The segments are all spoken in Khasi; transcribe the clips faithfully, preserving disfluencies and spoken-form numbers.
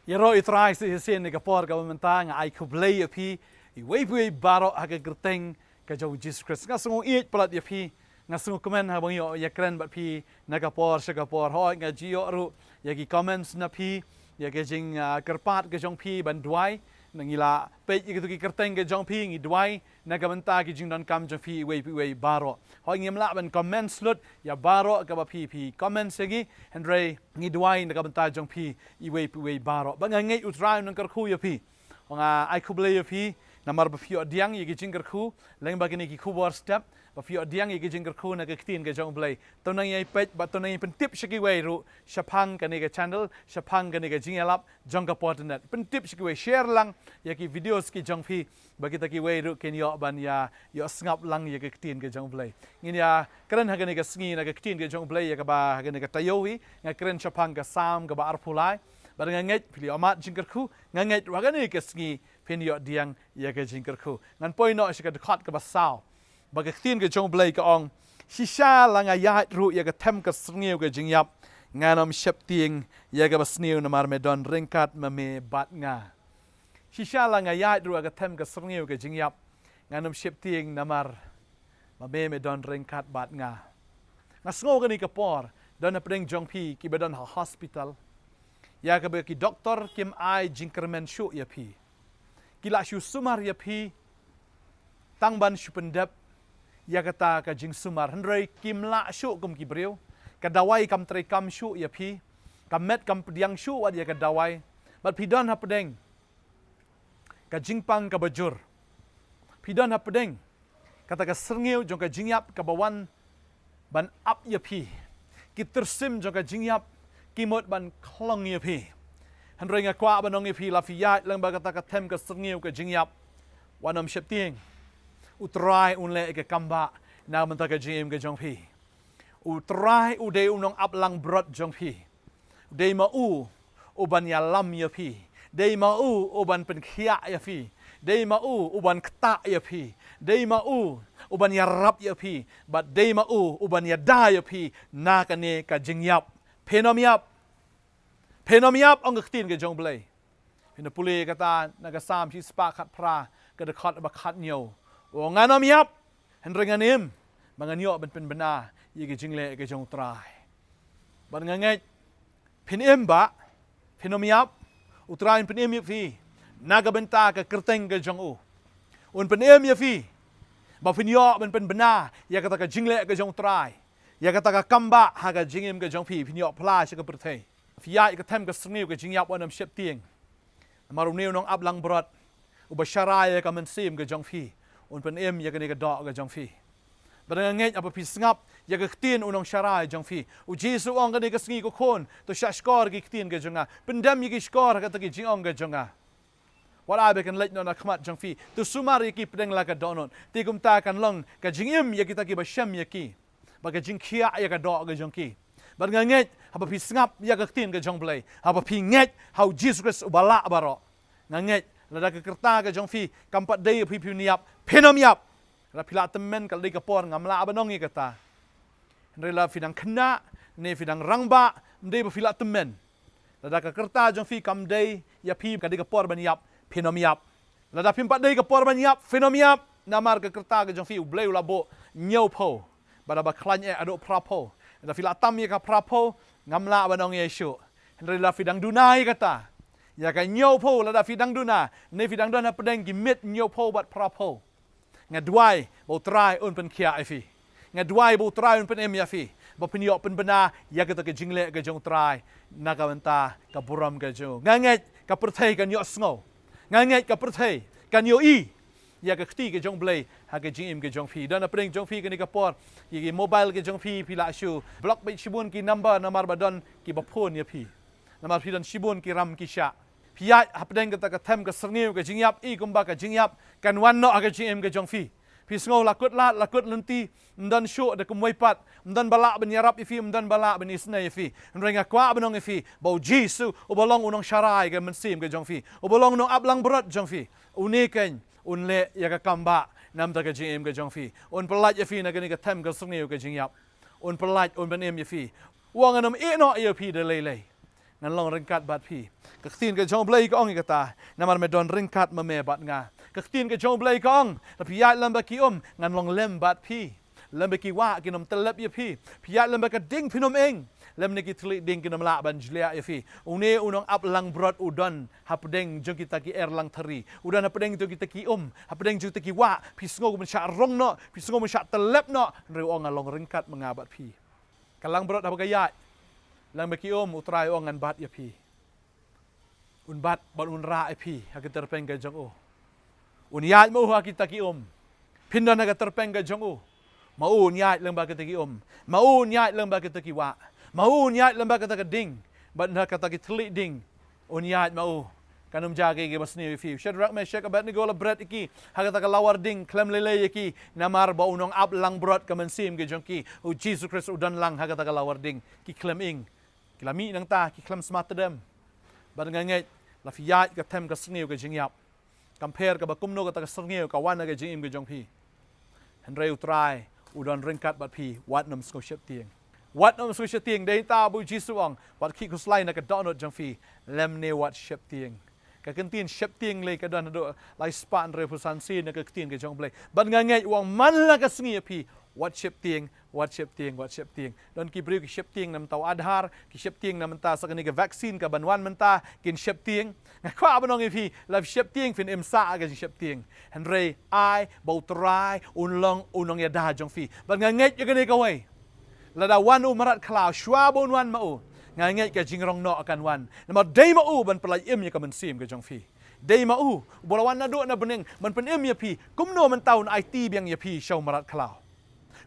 Ïaroh ïa u Trai shisien ha kane ka por kaba mynta. Nga ai khublei ïa phi iwei pa iwei baroh ha ka kyrteng ka jong u Jisu Khrist. Nga sngew ïeit palat ïa phi. Nga sngew kmen haba nga ïoh ïakren bad phi na ka por sha ka por. Hooid, nga ju ïoh ruh ïa ki comments na phi, ïa ki jing, ah, kyrpad ka jong phi ban duwai. Ngi la peit ïa kito ki kyrteng ka jong phi, ngi duwai na ka bynta ki jingdonkam jong phi iwei pa iwei baroh. Hooid, ngim lah ban comments lut ïa baroh kaba phi, phi comments ïa ngi, hynrei ngi duwai na ka bynta jong phi iwei pa iwei baroh. Bad nga ngeit u Trai un nang kyrkhu ïa phi. Nga ai khublei ïa phi namar ba phi ïoh pdiang ïa ki jingkyrkhu lyngba kine ki khubor step, ba phi ïoh pdiang ïa ki jingkyrkhu na ka ktien ka jong u Blei. To nang ïai peit bad to nang ïai pyntip sha kiwei ruh shaphang kane ka channel, shaphang kane ka jingïalap jong ka Potternet. Pyntip sha kiwei, share lang ïa ki videos ki jong phi, ba kita kiwei ruh kin ïoh ban ïa, ïoh sngap lang ïa ka ktien ka jong u Blei. Ngin ïakren ha kane ka sngi na ka ktien ka jong u Blei ïa kaba ha kane ka taïew hi nga kren shaphang ka Salm kaba arphew lai. Bad nga ngeit phi la ïoh mad jingkyrkhu, nga ngeit ruh ha kane ka sngi phin ïoh pdiang ïa ka jingkyrkhu. Ngan poi noh sha ka dkhot kaba saw. Ba ka ktien ka jong u Blei ka ong, shisha la nga ïaid ruh ïa ka them ka syrngiew ka jingïap, ngan ym sheptieng ïa kaba sniew namar me don ryngkat ma me bad nga. Shisha la nga ïaid ruh ïa ka them ka syrngiew ka jingïap, ngan ym sheptieng namar ma me me don ryngkat bad nga. Nga sngew kane ka por don hapdeng jong phi kiba don ha hospital, ïa kaba ki doktor kim ai jingkyrmen shuh ïa phi. Ki la shu sumar ïa phi tang ban shu pyndep ïa kata ka jingsumar, hynrei kim lah shuh kum ki briew. Ka dawai kam treikam shuh ïa phi, ka met kam pdiang shuh wat ïa ka dawai. Bad phi don hapdeng ka jingpang kaba jur. Phi don hapdeng kata ka syrngiew jong ka jingïap kaba wan ban ap ïa phi. Ki tyrsim jong ka jingïap ki mut ban khlong ïa phi. Hynrei nga kwah ban ong ïa phi, la phi ïaid lang bad kata ka them ka syrngiew ka jingïap, wat nym sheptieng. U Trai un leh ïa ka kambah na ka bynta ka jingim ka jong phi. U Trai u dei u nongap langbrot jong phi. Dei ma u u ban ïalam ïa phi. Dei ma u u ban pynkhiah ïa phi. Dei ma u u ban ktah ïa phi. Dei ma u u ban ïarap ïa phi. Bad dei ma u u ban ïada ïa phi na kane ka jingïap. Phin ym ïap. Phin ym ïap, ong ka ktien ka jong u Blei. Phin da pule kata na ka Salm shispah khatphra, ka dkhot ba khathynñiew. U ong ngan ym ïap, hynrei ngan im, ba ngan ïoh ban pynbna ïa ki jingleh ka jong u Trai. Bad nga ngeit phin im bah, phin ym ïap. U Trai un pynim ïa phi na ka bynta ka kyrteng ka jong u. Un pynim ïa phi ba phin ïoh ban pynbna ïa kata ka jingleh ka jong u Trai, ïa kata ka kambah ha ka jingim ka jong phi, phin ïoh phla sha ka pyrthei. Phi ïaid ka them ka syrngiew ka jingïap, wat nym sheptieng. Namar une u nongap langbrot uba sharai ïa ka mynsiem ka jong phi un pynim ïa kane ka doh ka jong phi. Bad nga ngeit haba phi sngap ïa ka ktien u nongsharai jong phi. U Jisu u ong, kane ka sngi ko khun, to shahshkor ki ktien ka jong nga. Pyndem ïa ki shkor ha kata ki jingong ka jong nga. Wat ai ba kin leit noh na khmat jong phi. To sumar ïa ki pdeng la ka dohnud. Te kumta kan long ka jingim ïa kita kiba shem ïa ki, bad ka jingkhiah ïa ka doh ka jong ki. Bad nga ngeit haba phi sngap ïa ka ktien ka jong u Blei, haba phi ngeit ha u Jisu Khrist uba lah baroh, nga ngeit lada ka rta ka jong phi kam pat dei ïa phi phin ïap, phin ym ïap. Lada phi la tymmen, ka la dei ka por, ngam lah ban ong ïa kata. Hynrei lada phi dang khynnah ne phi dang rangbah, ym dei ba phi la tymmen. Lada ka rta jong phi kam dei ïa phi, ka dei ka por ban ïap, phin ym ïap. Lada phim pat dei ka por ban ïap, phin ym ïap. Namar ka rta ka jong phi u Blei u la buh hynñiewphew, bad haba khlaiñ eh haduh phraphew. Lada phi la tam ïa ka phraphew, ngam lah ban ong ïa shuh. Hynrei lada phi dang duna ïa kata, ïa ka hynñiewphew, lada phi dang duna, ne phi dang don hapdeng ki miet hynñiewphew bad phraphew, nga duwai ba u Trai un pynkhiah ïa phi. Nga duwai ba u Trai un pynim ïa phi, ba phin ïoh pynbna ïa kata ka jingleh ka jong u Trai na ka bynta ka burom ka jong u. Nga ngeit ka pyrthei kan ïohsngew. Nga ngeit ka pyrthei kan ïohi ïa ka kti ka jong u Blei ha ka jingim ka jong phi. Don hapdeng jong phi kane ka por, ïa ki mobile ka jong phi, phi la shu block beit shibun ki number namar ba don kiba phone ïa phi. Namar phi don shibun ki ram ki shah. Phi ïaid hapdeng kata ka them ka syrngiew ka jingïap, i kumba ka jingïap kan wan noh ha ka jingim ka jong phi. Phi sngew la kut lad, la kut lynti, ym don shuh da kumwei pat, ym don ba lah ban ïarap ïa phi, ym don ba lah ban isynei ïa phi. Hynrei nga kwah ban ong ïa phi ba u Jisu uba long u nongsharai ka mynsiem ka jong phi, uba long u nongap langbrot jong phi, une keiñ un leh ïa ka kambah na ka bynta ka jingim ka jong phi. Un pyllait ïa phi na kane ka them ka syrngiew ka jingïap. Un pyllait, un pynim ïa phi. U ong ngan ym ïehnoh ïa phi da lei lei. ngan long ryngkat bad phi. Ka ktien ka jong U Blei ka ong ïa kata, namar me don ryngkat ma me bad nga. Ka ktien ka jong U Blei ka ong, lada phi ïaid lem bad ki um, ngan long lem bad phi. Lem bad ki wah kin ym tyllep ïa phi. Phi ïaid lem bad ka ding phin ym ing. Lymne ki thylliej ding kin ym lah ban jliah ïa phi. Une u nongaplangbrot u don hapdeng jong kita ki erlangthari. U don hapdeng jong kita ki um, hapdeng jong kita ki wah. Phi sngew ban shah rong noh, phi sngew ban shah tyllep noh. Hynrei u ong, ngan long ryngkat ma nga bad phi. Ka langbrot haba ka ïaid lem bad ki um, U Trai u ong, ngan bat ïa phi. Un bat bad un rah ïa phi ha ka tyrpeng ka jong u. Un ïaid ma u ha kita ki um. Phin don ha ka tyrpeng ka jong u. Ma u un ïaid lem bad kita ki um. Ma u un ïaid lem bad kita ki wah. Ma u un ïaid lem bad kata ka ding. Bad ha kata ki thylliej ding. Un ïaid ma u. Kan ym jia kiei kiei ba sniew ïa phi. Shadrach, Meshach, Abednego la bret ïa ki ha kata ka lawar ding, khlem lei lei ïa ki. Namar ba u nongaplangbrot ka mynsiem ka jong ki, U Jisu Khrist, u don lang ha kata ka lawar ding. Ki khlem ing. Ki la mih nangta, ki khlem sma tdem. Bad nga ngeit, lada phi ïaid ka them ka sniew ka jingïap, kam pher kaba kumno kata ka sniew ka wan ha ka jingim ka jong phi. Hynrei U Trai u don ryngkat bad phi, wat nym sngew sheptieng. Wat nym sngew sheptieng, dei ta ba U Jisu u ong, wat khih khuslai na ka dohnud jong phi, lymne wat sheptieng. Ka ktien sheptieng lei ka don haduh lai spah hynriewphew san sien na ka ktien ka jong U Blei. Bad nga ngeit u ong man la ka sngi ïa phi, wat sheptieng, wat sheptieng, wat sheptieng. Don ki briew ki sheptieng namar u Aadhaar, ki sheptieng namar sa kane ka vaccine kaban wan mynta, kin sheptieng. Nga kwah ban ong ïa phi, lada phi sheptieng phin im sah ha ka jingsheptieng. Hynrei ai ba U Trai un long u nongïada jong phi. Bad nga ngeit ïa kane kawei. Lada wan u mrad khlaw, shuwa ba un wan ma u, nga ngeit ka jingrong noh kan wan. Namar dei ma u ban pyllait im ïa ka mynsiem ka jong phi. Dei ma u, uba la wan naduh na bneng, ban pynim ïa phi, kumno mynta un aiti biang ïa phi sha u mrad khlaw.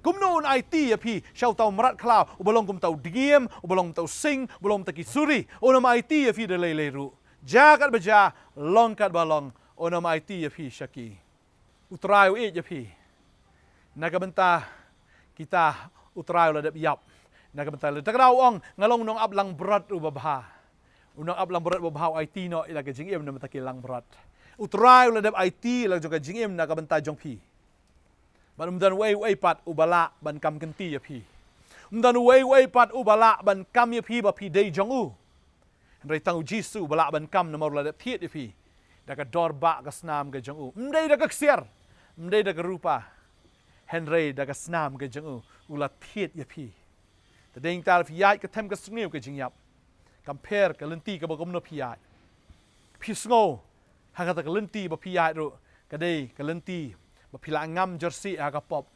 Kumno un aiti ïa phi sha uta u mrad khlaw, uba long kum uta u dngiem, uba long kum uta u sing, uba long kum uta ki suri, un ym aiti ïa phi da lei lei ruh. Jia katba jia, long katba long, un ym aiti ïa phi sha ki. U Trai u ïeit ïa phi. Na ka bynta kita U Trai u la dep ïap. Na ka bynta kita, kata u ong, nga long u nongaplangbrot uba bha. U nongaplangbrot uba bha u aiti noh ïa la ka jingim namar ki langbrot. U Trai u la dep aiti ïa la jong ka jingim na ka bynta jong phi. Bad um don uei uei pat uba lah ban kam kynti ïa phi. Um don uei uei pat uba lah ban kam ïa phi ba phi dei jong u. Hynrei tang U Jisu uba lah ban kam namar u la dep thied ïa phi da ka dor bah ka snam ka jong u. Ym dei da ka ksiar, ym dei da ka rupa, hynrei da ka snam ka jong u, u la thied ïa phi. Te dei nangta lada phi ïaid ka them ka sniew ka jingïap, kam pher ka lynti kaba kumno phi ïaid. Phi sngew ha kata ka lynti ba phi ïaid ruh, ka dei ka lynti ba phi la ngam jyrsieh ha ka pop.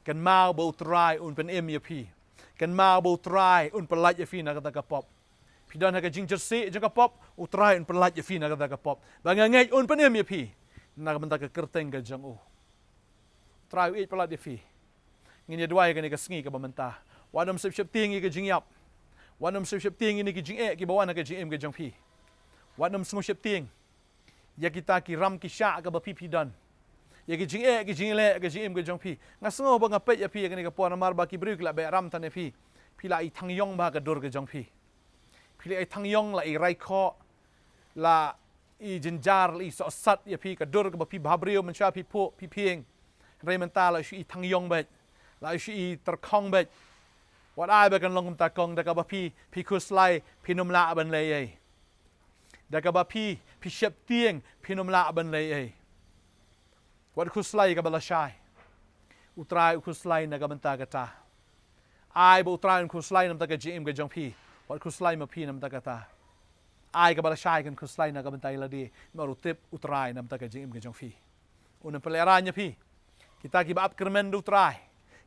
Kynmaw ba U Trai un pynim ïa phi. Kynmaw ba U Trai un pyllait ïa phi na kata ka pop. Phi don ha ka jingjyrsieh jong ka pop, U Trai un pyllait ïa phi na kata ka pop. Ba nga ngeit un pynim ïa phi na ka bynta ka kyrteng ka jong u. U Trai u ïeit palat ïa phi. Ngin ïa duwai kane ka sngi kaba mynta. Wat nym sep sheptieng ïa ka jingïap. Wat nym sep sheptieng ïa kine ki jingeh kiba wan ha ka jingim ka jong phi. Wat nym sngew sheptieng ïa kita ki ram ki shah kaba phi phi don. Ïa ki jingeh ki jingleh ka jingim ka jong phi. Nga sngew ba nga peit ïa phi ïa kane ka por namar ba ki briew ki la beh ram tang ïa phi. Phi la i thang ïong bha ha ka dur ka jong phi. Phi la i thang ïong, la i rai khoh, la i jynjar, la i sohsat ïa phi, ka dur kaba phi bhabriew mynshuwa phi phuh phi phieng. Hynrei mynta la shu i thang ïong beit, la shu i tyrkhong beit. Wat ai ba kan long kumta kong, da kaba phi phi khuslai phin ym lah ban leh ei. Da kaba phi phi sheptieng phin ym lah ban leh ei. Wat khuslai kaba lashai. U Trai u khuslai na ka bynta kata. Ai ba U Trai un khuslai na ka bynta ka jingim ka jong phi. Wat khuslai ma phi na ka bynta kata. Ai kaba lashai kan khuslai na ka bynta ïa lade. Namar u tip U Trai na ka bynta ka jingim ka jong phi. Un ym pynlehraiñ ïa phi. Kita kiba ap kyrmen da U Trai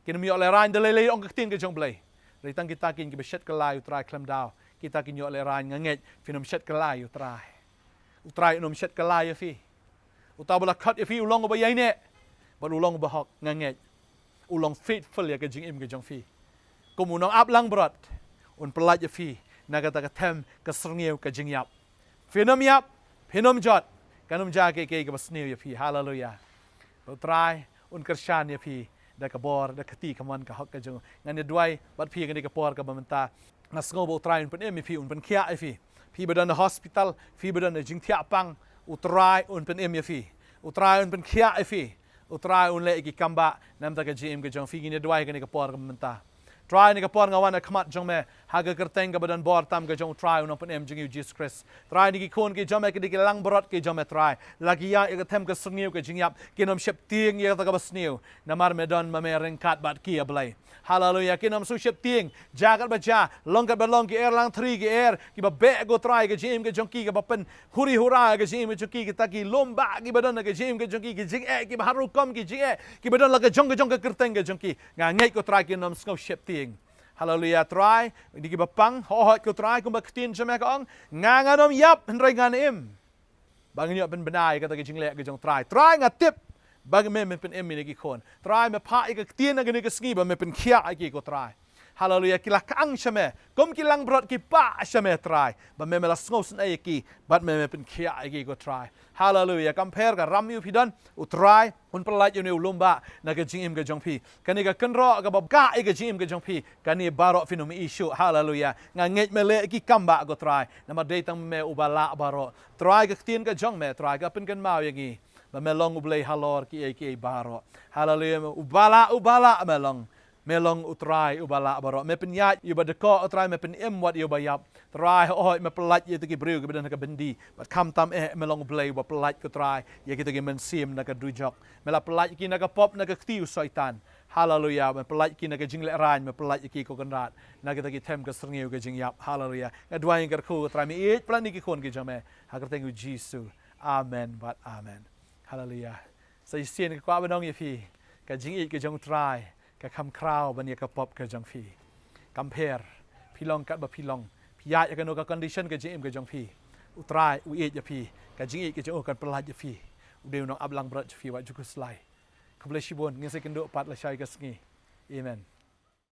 kin ym ïoh lehraiñ da lei lei, ong ka ktien ka jong U Blei. Hynrei tang kita kin kiba shet kylla ïa U Trai khlem daw, kita kin ïoh lehraiñ. Nga ngeit phin ym shet kylla ïa U Trai. U Trai un ym shet kylla ïa phi. Uta uba la khot ïa phi u long uba ïaineh bad u long uba hok, nga ngeit u long faithful ïa ka jingim ka jong phi. Kum u nongaplangbrot un pyllait ïa phi na kata ka them ka syrngiew ka jingïap. Phin ym ïap, phin ym jot, kan ym jia kiei kiei kaba sniew ïa phi. Haleluya. Ba U Trai un kyrshan ïa phi da ka bor, da ka kti kamon ka hok ka jong u. Ngan ïa duwai bad phi ha kane ka por kaba mynta. Nga sngew ba U Trai un pynim ïa phi, un pynkhiah ïa phi. Phi ba don ha hospital, phi ba don ha jingthiah pang, U Trai un pynim ïa phi. U Trai un pynkhiah ïa phi. U Trai un leh ïa ki kam ba na ka bynta ka jingim ka jong phi. Ngin ïa duwai ha kane ka por kaba mynta. Trai, ha kane ka por nga wan ha khmat jong me. Ha ka kyrteng kaba don bor tam ka jong u Trai u Nongpynim jong ngi u Jisu Khrist. Trai, kine ki khun ki jong me, kine ki langbrot ki jong me Trai, la ki ïaid ïa ka them ka syrngiew ka jingïap, kin ym sheptieng ïa kata kaba sniew. Namar me don ma me ryngkat bad ki, A Blei. Haleluya. Kin ym sngew sheptieng. Jia katba jia, long katba long, ki er lang thri ki er, kiba beh ko Trai ka jingim ka jong ki, kaba pynhuri hura ka jingim ka jong ki, kita ki lum bah kiba don ha ka jingim ka jong ki, ki jingeh kiba har rukom, ki jingeh kiba don la ka jong ka jong ka kyrteng ka jong ki. Nga ngeit ko Trai, kin ym sngew sheptieng. Haleluya Trai. Kine kiba pang, hooid ko Trai, kumba ka ktien jong me ka ong, nga ngan ym ïap hynrei ngan im. Ba ngin ïoh pynbna ïa kata ka jingleh ka jong u Trai. Trai, nga tip ba me men pynim ïa kine ki khun. Trai, me phah ïa ka ktien ha kane ka sngi ba me pynkhiah ïa ki ko Trai. Haleluya, ki la khang sha me kum ki langbrot, ki phah sha me Trai, ba me, me la sngewsynei ïa ki bad me, me pynkhiah ïa ki ko Trai. Haleluya. Kam pher ka ram aïu phi don, u Trai un pyllait ïa une u lum bah na ka jingim ka jong phi. Kane ka kynroh kaba kah ïa ka jingim ka jong phi, kane baroh phin ym ïohi shuh. Haleluya. Nga ngeit me leh ïa ki kam bah ko Trai, namar dei tang me uba lah baroh. Trai, ka ktien ka jong me Trai ka pynkynmaw ïa ngi ba me long U Blei halor kiei kiei baroh. Haleluya. Uba lah, uba lah me long. Me long u Trai uba lah baroh. Me pynïaid ïa uba dkoh, u Trai, me pynim wat ïa uba ïap. Trai, hooid, me pyllait ïa kita ki briew kiba don ha ka byndi. Bad khamtam eh, me long U Blei uba pyllait ko Trai ïa kita ki mynsiem na ka dujok. Me la pyllait ïa ki na ka pop, na ka kti u Soitan. Haleluya. Me pyllait ïa ki na ka jinglehraiñ, me pyllait ïa ki ko Kynrad na kita ki them ka syrngiew ka jingïap. Haleluya. Nga duwai nga kyrkhu ko Trai, me ïeit palat ïa kine ki khun ki jong me ha ka kyrteng u Jisu. Amen bad amen. Haleluya. Sa shisien nga kwah ban ong ïa phi, ka jingïeit ka jong u Trai ka kham khraw ban ïa ka pop ka jong phi. Kam pher phi long katba phi long, phi ïaid ha kano ka condition ka jingim ka jong phi, u Trai u ïeit ïa phi. Ka jingïeit ka jong u kan pyllait ïa phi. U dei u nongap langbrot jong phi wat ju khuslai. Khublei shibun, ngin sa ïakynduh pat lashai ka sngi. Amen.